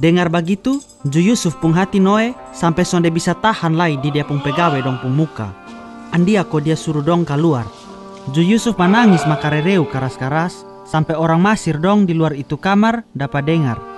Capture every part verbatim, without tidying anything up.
Dengar bagitu, ju Yusuf pung hati noe sampe sonde bisa tahan lai di dia pung pegawe dong pung muka. Andia ko dia suru dong kaluar. Ju Yusuf manangis makarereu karas-karas, sampe orang Masir dong di luar itu kamar dapa dengar.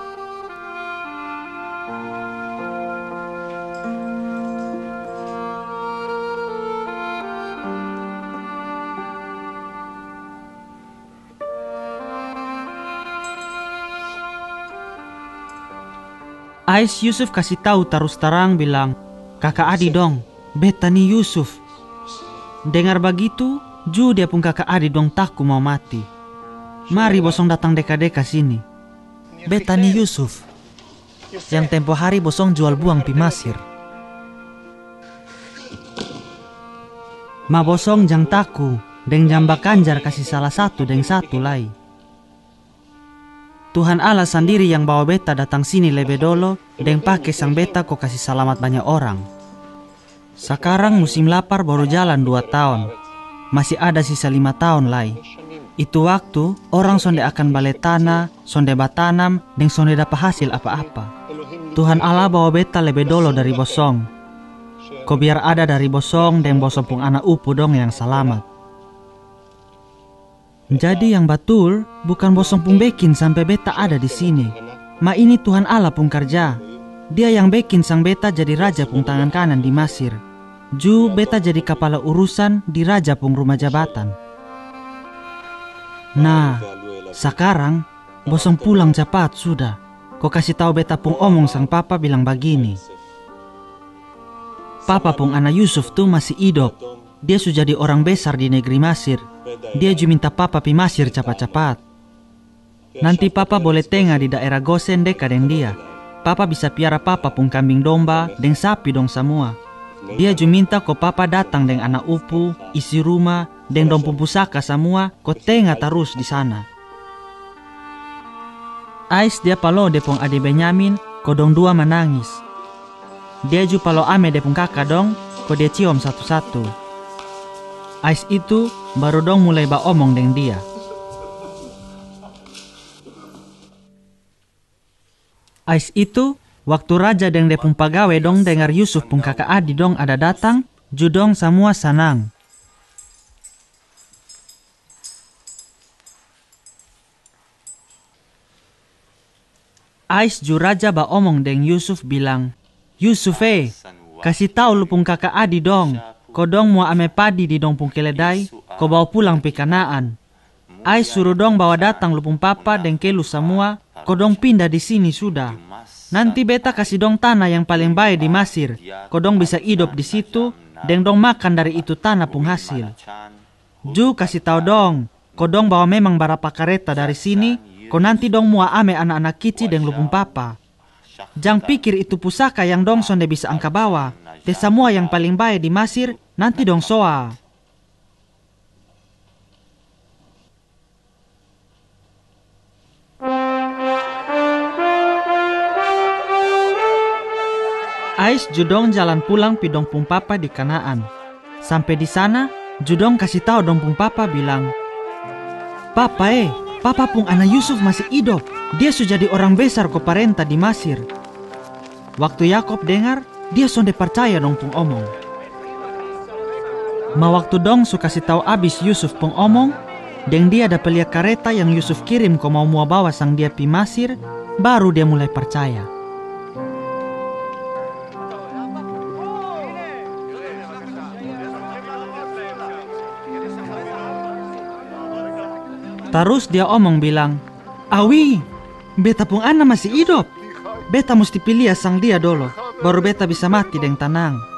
Ais Yusuf kasi tau tarus tarang bilang, "Kaka adi dong, beta ni Yusuf." Dengar bagitu, ju dia pung kaka adi dong taku mau mati. "Mari bosong datang deka-deka sini. Beta ni Yusuf, yang tempo hari bosong jual buang pi Masir. Ma bosong jang taku, deng jang bakanjar kasi salah satu deng satu lai. Tuhan Allah sandiri yang bawa beta datang sini lebe dolo, deng pake sang beta ko kasi salamat banya orang. Sakarang musim lapar baru jalan dua taon. Masi ada sisa lima taon lai. Itu waktu, orang sonde akan bale tana, sonde batanam, deng sonde dapa hasil apa-apa. Tuhan Allah bawa beta lebe dolo dari bosong. Ko biar ada dari bosong deng bosong pung ana upu dong yang salamat. Jadi yang batul, bukan bosong pung bekin sampe beta ada di sini. Ma ini Tuhan Allah pung karja. Dia yang bekin sang beta jadi raja pung tangan kanan di Masir. Ju beta jadi kapala urusan di raja pung ruma jabatan. Nah, sakarang, bosong pulang capat suda. Ko kasi tau beta pung omong sang papa bilang bagini, 'Papa pung ana Yusuf tu masi idop. Dia su jadi orang besar di negri Masir. Dia ju minta papa pi Masir capat-capat. Nanti papa bole tenga di daera Gosen deka deng dia. Papa bisa piara papa pung kambing domba deng sapi dong samua. Dia ju minta ko papa datang deng ana upu, isi ruma, deng dong pung pusaka samua, ko tenga tarus di sana.' Ais dia palo dia pung ade Benyamin, ko dong dua manangis. Dia ju palo ame dia pung kaka dong, ko dia ciom satu-satu. Ais itu, baru dong mulai baomong deng dia. Ais itu, waktu raja deng dia pung pagawe dong dengar Yusuf pung kaka adi dong ada datang, ju dong samua sanang. Ais ju raja baomong deng Yusuf bilang, 'Yusuf e, kasi tau lu pung kaka adi dong, ko dong mua ame padi di dong pung keledai, ko bawa pulang pi Kanaan. Ais suru dong bawa datang lu pung papa deng kelu samua, ko dong pinda di sini suda. Nanti beta kasi dong tana yang paling bae di Masir, ko dong bisa idop di situ, deng dong makan dari itu tana pung hasil. Ju kasi tau dong, ko dong bawa memang barapa kareta dari sini, ko nanti dong mua ame ana-ana kici deng lu pung papa. Jang pikir itu pusaka yang dong sonde bisa angka bawa, te samua yang paling bae di Masir, nanti dong soa.' Ais ju dong jalan pulang pi dong pung papa di Kanaan. Sampe di sana, ju dong kasi tau dong pung papa bilang, 'Papa e, papa pung ana Yusuf masi idop. Dia su jadi orang besar ko parenta di Masir.' Waktu Yakob dengar, dia sonde parcaya dong pung omong. Ma waktu dong su kasi tau abis Yusuf pung omong, deng dia dapa lia kareta yang Yusuf kirim ko mau mua bawa sang dia pi Masir, baru dia mulai parcaya. Tarus dia omong bilang, 'Awi, beta pung ana masi idop. Beta musti pi lia sang dia dolo, baru beta bisa mati deng tanang.'